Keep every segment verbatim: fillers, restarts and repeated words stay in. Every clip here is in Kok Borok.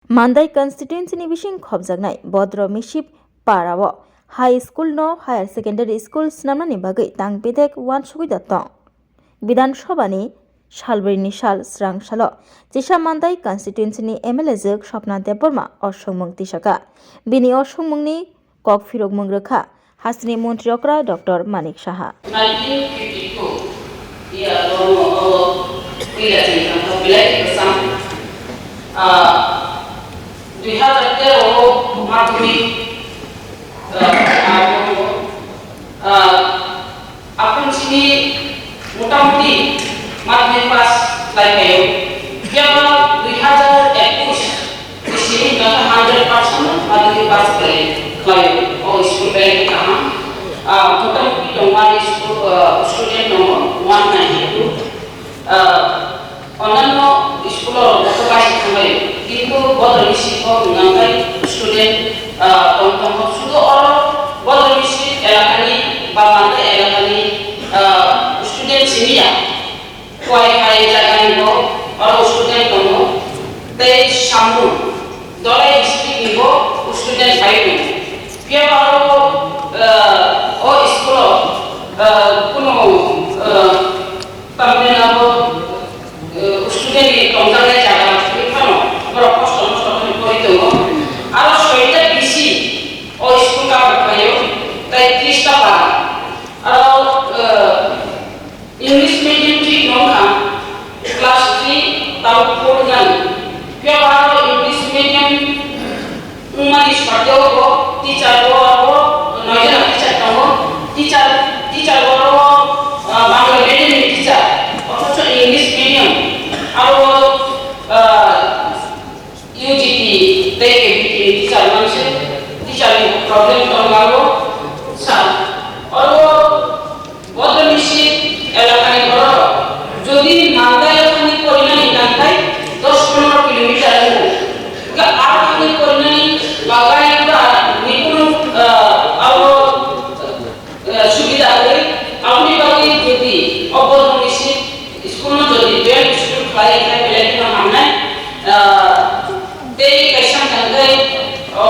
Mandai constituency ni bising khopjaknai Bodro Misip para o high school no higher secondary school swnamnani bagwi tang bedek uansugwi da tong. Bidhan Sabha ni salbrwi ni sal srang salo chisa Mandai constituency ni M L A jwk Swapna Debbarma o swngmung tisaka. Bini o swngmung ni kok phirokmung rwkha hasteni montri okra Doctor Manik Saha. Nineteen fifty-two year o, o, Pilati Kanta Pilati Kosam, ah, dui hazar tero o madhyamik, ah, ah, ah, Aphuru chini motamuti madhyamik pass khlai phaio. Phiya ba dui hazar ekush ni simi jota hundred percent madhyamik pass khlai, khlaio. O school belai khe kaham. Ah, motamuti tongmani school, ah, student tongo one ninety-two. Ah, Onano school o joto paisa thanglaio, kintu Bodro Misip o hwnka hwnkhe student, ah, tong tongo. Sudu oro Bodro Misip elakani ba Mandai elakani, ah, student simi ya. Kuai hai jagani bo oro student tongo. Tei Samung, Dholai district ni bo student phai tongo. Phiya ba oro, ah, o school o, ah, kunu, ah, Tamni abo, eh, student ni tongjaknai jaga wngwi phano borok kosto mosto khe pori tongo. Aro soita bisi o school cover khlaio, tei trista para. Aro, eh, English medium thik nong kha, class three tabuk four jani. Phiya ba aro English medium wngmani sade o bo teacher bo abo noi jona teacher tongo. Teacher, teacher bo abo, ah, Bangla medium ni teacher, othocho English medium abo, ah, U G T tei K V T ni teacher manse teacher ni problem tonglago sa. Oro Bodro Misip elakani bororok jodi Mandai thangwi porinani nangkhe dos pondro kilometer wngo. Hwnkhe aro thangwi porinani bagwi ba ni kunu, ah, abo, ah, subida kwrwi. Aboni bagwi jodi o Bodro Misip school no jodi band school khlai khe belai kheno hamnai, ah, Tei kaisa hwnkha khe, o,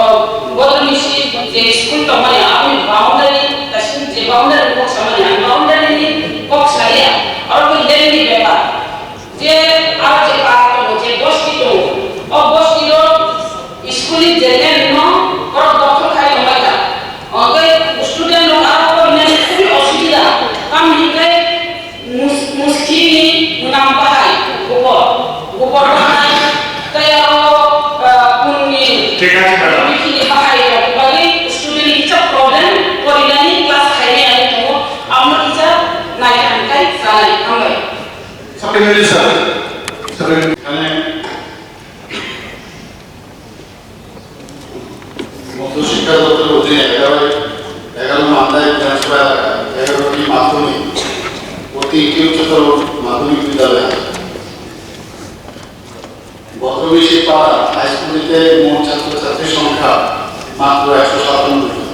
Bodro Misip je school tongmani, aboni boundary, kaisa je boundary kok samani, ang boundary ni kok salia, oro khe land ni bepar. Je aro je park tongo, je bosti tongo, o bosti o school ni je land no borok dokhol khai tongbaikha. O khe student rok aro porinani khubui osubida, tamni hwnkhe Mus-, muskini mwnam bahai, gubor, gubor bahai, tei aro, ah, punni, Thik ache, madam. Bikini bahai rok bagwi student ni kisa problem, porinani class khainai ani tongo, abono kisa nai khan khai sanai, hambai. Supplementary, sir. Supplementary. Motto শিক্ষা দপ্তরের অধীনে এগারো, এগারো মান্দাই বিধানসভা এলাকায় এগারোটি মাধ্যমিক ও তিনটি উচ্চতর মাধ্যমিক বিদ্যালয় আছে। বদরবিশি পাড়া হাই স্কুলটিতে মোট ছাত্রছাত্রীর সংখ্যা মাত্র একশো সাতানব্বই জন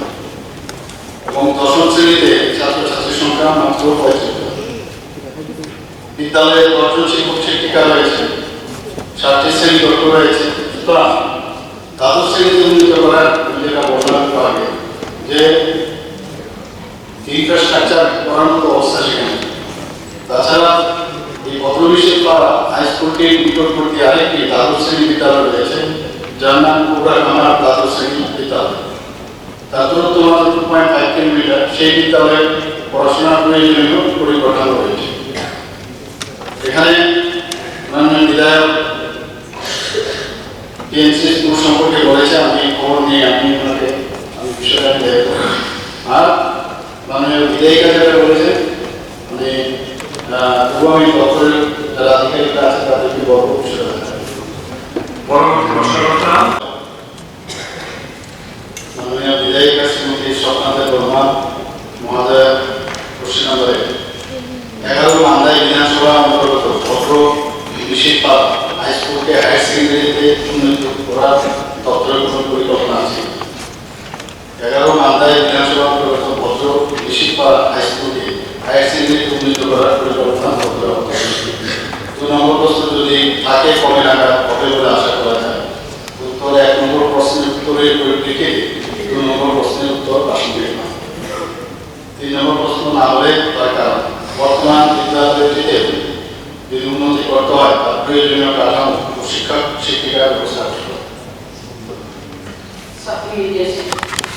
এবং দশম শ্রেণীতে ছাত্রছাত্রীর সংখ্যা মাত্র পঁয়ত্রিশ জন। বিদ্যালয়ে দশজন শিক্ষক শিক্ষিকা রয়েছে, সাতটি শ্রেণীকক্ষ রয়েছে। সুতরাং দ্বাদশ শ্রেণীতে উন্নীত করার, যেটা বললাম একটু আগে, যে ইনফ্রাস্ট্রাকচার করার মতো অবস্থা সেখানে নেই। তাছাড়া এই বদরবিশি পাড়া হাই স্কুলটির নিকটবর্তী আরেকটি দ্বাদশ শ্রেণী বিদ্যালয় রয়েছে, যার নাম কোবরাকামার দ্বাদশ শ্রেণী বিদ্যালয়। তার দূরত্ব মাত্র টু পয়েন্ট ফাইভ কিলোমিটার। সেই বিদ্যালয়ের পড়াশোনার প্রয়োজনীয় পরিকাঠামো রয়েছে। এখানে মাননীয় বিধায়ক টিএমসি স্কুল সম্পর্কে বলেছে, আমি খবর নিয়ে আমি ওনাকে, আমি বিষয়টা আমি দেখব। আর মাননীয় বিধায়িকা যেটা বলেছেন, মানে, আহ, পূর্বামী দপ্তরের যারা আধিকারিকরা আছে তাদেরকে বলবো বিষয়টা দেখা। পরবর্তী প্রশ্ন করতাম। মাননীয় বিধায়িকা শ্রীমতী স্বপ্না দেববর্মা মহোদয়া, পশ্চিম নম্বরে এগারো মান্দাই বিধানসভা অন্তর্গত ভদ্র বিশিপাড়া হাই স্কুলকে হায়ার সেকেন্ডারিতে উন্নীত করার দপ্তরের কোনো পরিকল্পনা আছে? এগারো মান্দাই বিধানসভা অন্তর্গত ভদ্র বিশিপাড়া হাই স্কুলকে হায়ার সেকেন্ডারিতে উন্নীত করার পরিকল্পনা দপ্তরের অন্তর্গত। দু নম্বর প্রশ্ন, যদি থাকে, কবে নাগাদ হবে বলে আশা করা যায়? পরিপ্রেক্ষিতে দুই নম্বর প্রশ্নের উত্তর রাখুন। তিন নম্বর প্রশ্ন না হলে দরকার বর্তমান বিদ্যালয়ের যে উন্নতি করতে হয় তার প্রয়োজনীয় কাঠামো ও শিক্ষক শিক্ষিকার ব্যবস্থা করতে হবে।